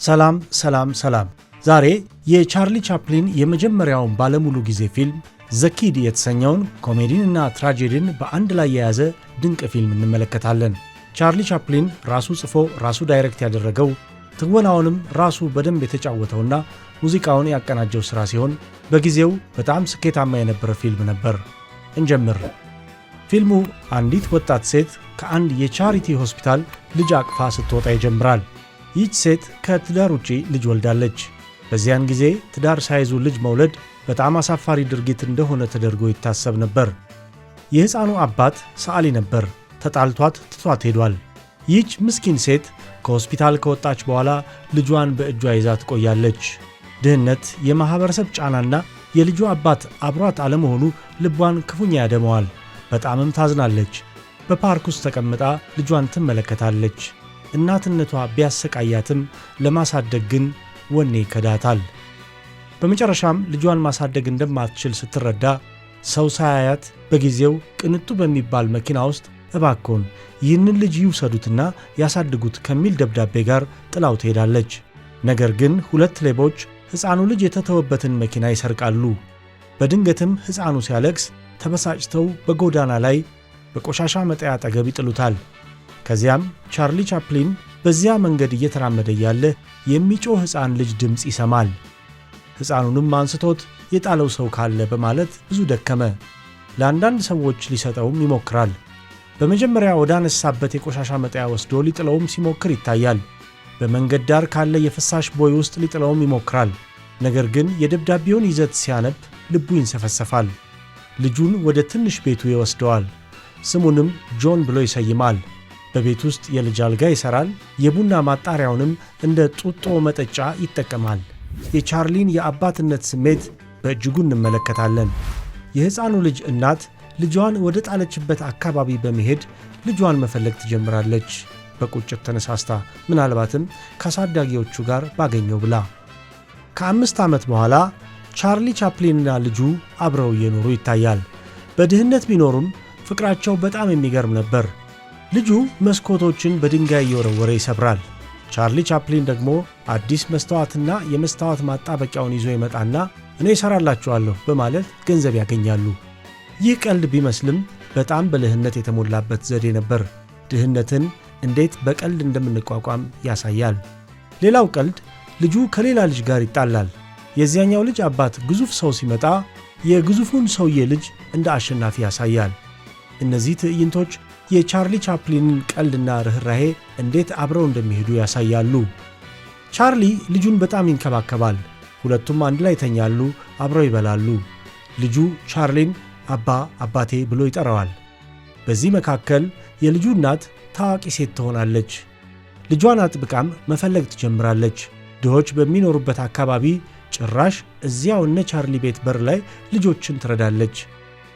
ሰላም ሰላም ሰላም። ዛሬ የቻርሊ ቻፕሊን የመጀመሪያውን ባለሙሉ ጊዜ ፊልም The Kid የተሰኘውን ኮሜዲንና ትራጀዲን በአንድ ላይ የያዘ ድንቅ ፊልም እንመለከታለን። ቻርሊ ቻፕሊን ራሱ ጽፎ ራሱ direct ያደረገው፣ ትወናውንም ራሱ በደንብ የተጫወተውና ሙዚቃውን ያቀናጀው ሥራ ሲሆን በጊዜው በጣም ስኬታማ የነበረ ፊልም ነበር። እንጀምር። ፊልሙ አንዲት ወጣት ሴት ከአንድ የ charity ሆስፒታል ልጅ አቅፋ ስትወጣ ይጀምራል። ይህች ሴት ከትዳር ውጪ ልጅ ወልዳለች። በዚያን ጊዜ ትዳር ሳይዙ ልጅ መውለድ በጣም አሳፋሪ ድርጊት እንደሆነ ተደርጎ ይታሰብ ነበር። የሕፃኑ አባት ሰዓሊ ነበር። ተጣልቷት ትቷት ሄዷል። ይህች ምስኪን ሴት ከሆስፒታል ከወጣች በኋላ ልጇን በእጇ ይዛ ትቆያለች። ድህነት፣ የማኅበረሰብ ጫናና የልጇ አባት አብሯት አለመሆኑ ልቧን ክፉኛ ያደመዋል። በጣምም ታዝናለች። በፓርክ ውስጥ ተቀምጣ ልጇን ትመለከታለች። እናትነቷ ቢያሰቃያትም ለማሳደግ ግን ወኔ ይከዳታል። በመጨረሻም ልጇን ማሳደግ እንደማትችል ስትረዳ ሰው ሳያያት በጊዜው ቅንጡ በሚባል መኪና ውስጥ እባኮን ይህንን ልጅ ይውሰዱትና ያሳድጉት ከሚል ደብዳቤ ጋር ጥላው ትሄዳለች። ነገር ግን ሁለት ሌቦች ሕፃኑ ልጅ የተተወበትን መኪና ይሰርቃሉ። በድንገትም ሕፃኑ ሲያለቅስ ተበሳጭተው በጎዳና ላይ በቆሻሻ መጣያ አጠገብ ይጥሉታል። ከዚያም ቻርሊ ቻፕሊን በዚያ መንገድ እየተራመደ እያለ የሚጮህ ሕፃን ልጅ ድምፅ ይሰማል። ሕፃኑንም አንስቶት የጣለው ሰው ካለ በማለት ብዙ ደከመ። ለአንዳንድ ሰዎች ሊሰጠውም ይሞክራል። በመጀመሪያ ወደ አነሳበት የቆሻሻ መጣያ ወስዶ ሊጥለውም ሲሞክር ይታያል። በመንገድ ዳር ካለ የፍሳሽ ቦይ ውስጥ ሊጥለውም ይሞክራል። ነገር ግን የደብዳቤውን ይዘት ሲያነብ ልቡ ይንሰፈሰፋል። ልጁን ወደ ትንሽ ቤቱ ይወስደዋል። ስሙንም ጆን ብሎ ይሰይማል። በቤት ውስጥ የልጅ አልጋ ይሠራል። የቡና ማጣሪያውንም እንደ ጡጦ መጠጫ ይጠቀማል። የቻርሊን የአባትነት ስሜት በእጅጉ እንመለከታለን። የሕፃኑ ልጅ እናት ልጇን ወደ ጣለችበት አካባቢ በመሄድ ልጇን መፈለግ ትጀምራለች። በቁጭት ተነሳስታ ምናልባትም ከአሳዳጊዎቹ ጋር ባገኘው ብላ። ከ5 ዓመት በኋላ ቻርሊ ቻፕሊንና ልጁ አብረው እየኖሩ ይታያል። በድህነት ቢኖሩም ፍቅራቸው በጣም የሚገርም ነበር። ልጁ መስኮቶችን በድንጋይ እየወረወረ ይሰብራል። ቻርሊ ቻፕሊን ደግሞ አዲስ መስተዋትና የመስታወት ማጣበቂያውን ይዞ ይመጣና እኔ እሰራላችኋለሁ በማለት ገንዘብ ያገኛሉ። ይህ ቀልድ ቢመስልም በጣም ብልህነት የተሞላበት ዘዴ ነበር። ድህነትን እንዴት በቀልድ እንደምንቋቋም ያሳያል። ሌላው ቀልድ ልጁ ከሌላ ልጅ ጋር ይጣላል። የዚያኛው ልጅ አባት ግዙፍ ሰው ሲመጣ የግዙፉን ሰውዬ ልጅ እንደ አሸናፊ ያሳያል። እነዚህ ትዕይንቶች የቻርሊ ቻፕሊንን ቀልድና ርኅራሄ እንዴት አብረው እንደሚሄዱ ያሳያሉ። ቻርሊ ልጁን በጣም ይንከባከባል። ሁለቱም አንድ ላይ ይተኛሉ፣ አብረው ይበላሉ። ልጁ ቻርሊን አባ፣ አባቴ ብሎ ይጠራዋል። በዚህ መካከል የልጁ እናት ታዋቂ ሴት ትሆናለች። ልጇን አጥብቃም መፈለግ ትጀምራለች። ድሆች በሚኖሩበት አካባቢ ጭራሽ እዚያው እነ ቻርሊ ቤት በር ላይ ልጆችን ትረዳለች።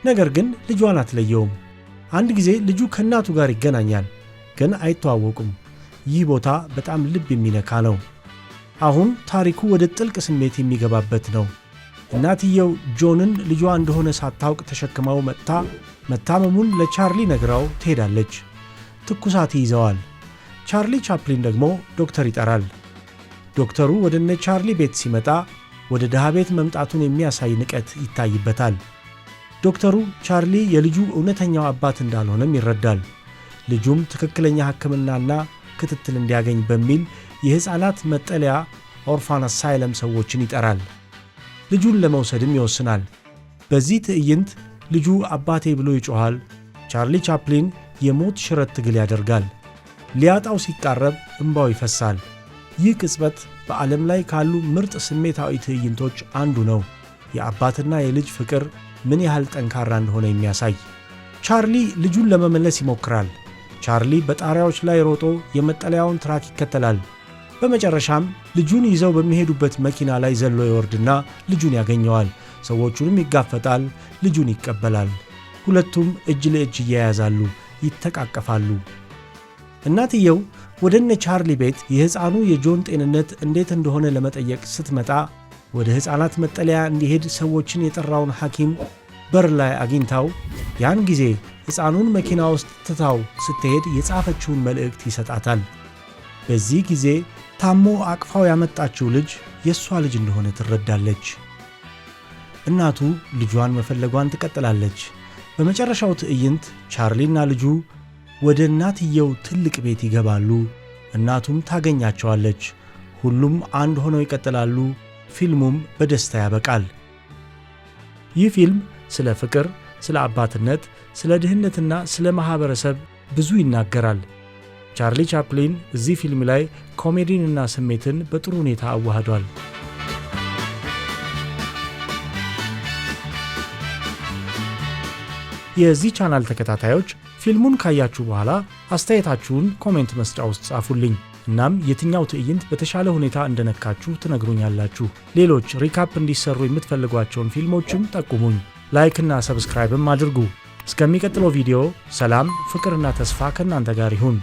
ነገር ግን ልጇን አትለየውም። አንድ ጊዜ ልጁ ከእናቱ ጋር ይገናኛል፣ ግን አይተዋወቁም። ይህ ቦታ በጣም ልብ የሚነካ ነው። አሁን ታሪኩ ወደ ጥልቅ ስሜት የሚገባበት ነው። እናትየው ጆንን ልጇ እንደሆነ ሳታውቅ ተሸክማው መጥታ መታመሙን ለቻርሊ ነግራው ትሄዳለች። ትኩሳት ይይዘዋል። ቻርሊ ቻፕሊን ደግሞ ዶክተር ይጠራል። ዶክተሩ ወደ እነ ቻርሊ ቤት ሲመጣ ወደ ድሃ ቤት መምጣቱን የሚያሳይ ንቀት ይታይበታል። ዶክተሩ ቻርሊ የልጁ እውነተኛው አባት እንዳልሆነም ይረዳል። ልጁም ትክክለኛ ሕክምናና ክትትል እንዲያገኝ በሚል የሕፃናት መጠለያ orphan asylum ሰዎችን ይጠራል። ልጁን ለመውሰድም ይወስናል። በዚህ ትዕይንት ልጁ አባቴ ብሎ ይጮኻል። ቻርሊ ቻፕሊን የሞት ሽረት ትግል ያደርጋል። ሊያጣው ሲቃረብ እምባው ይፈሳል። ይህ ቅጽበት በዓለም ላይ ካሉ ምርጥ ስሜታዊ ትዕይንቶች አንዱ ነው። የአባትና የልጅ ፍቅር ምን ያህል ጠንካራ እንደሆነ የሚያሳይ። ቻርሊ ልጁን ለመመለስ ይሞክራል። ቻርሊ በጣሪያዎች ላይ ሮጦ የመጠለያውን truck ይከተላል። በመጨረሻም ልጁን ይዘው በሚሄዱበት መኪና ላይ ዘሎ ይወርድና ልጁን ያገኘዋል። ሰዎቹንም ይጋፈጣል፣ ልጁን ይቀበላል። ሁለቱም እጅ ለእጅ ይያያዛሉ፣ ይተቃቀፋሉ። እናትየው ወደ እነ ቻርሊ ቤት የሕፃኑ የጆን ጤንነት እንዴት እንደሆነ ለመጠየቅ ስትመጣ ወደ ሕፃናት መጠለያ እንዲሄድ ሰዎችን የጠራውን ሐኪም በር ላይ አግኝታው ያን ጊዜ ሕፃኑን መኪና ውስጥ ትታው ስትሄድ የጻፈችውን መልእክት ይሰጣታል። በዚህ ጊዜ ታሞ አቅፋው ያመጣችው ልጅ የእሷ ልጅ እንደሆነ ትረዳለች። እናቱ ልጇን መፈለጓን ትቀጥላለች። በመጨረሻው ትዕይንት ቻርሊና ልጁ ወደ እናትየው ትልቅ ቤት ይገባሉ። እናቱም ታገኛቸዋለች። ሁሉም አንድ ሆነው ይቀጥላሉ። ፊልሙም በደስታ ያበቃል። ይህ ፊልም ስለ ፍቅር፣ ስለ አባትነት፣ ስለ ድህነትና ስለ ማኅበረሰብ ብዙ ይናገራል። ቻርሊ ቻፕሊን እዚህ ፊልም ላይ ኮሜዲንና ስሜትን በጥሩ ሁኔታ አዋህዷል። የዚህ ቻናል ተከታታዮች፣ ፊልሙን ካያችሁ በኋላ አስተያየታችሁን comment መስጫ ውስጥ ጻፉልኝ። እናም የትኛው ትዕይንት በተሻለ ሁኔታ እንደነካችሁ ትነግሩኛላችሁ። ሌሎች recap እንዲሰሩ የምትፈልጓቸውን ፊልሞችም ጠቁሙኝ። Like እና subscribe ም አድርጉ። እስከሚቀጥለው ቪዲዮ ሰላም፣ ፍቅርና ተስፋ ከእናንተ ጋር ይሁን።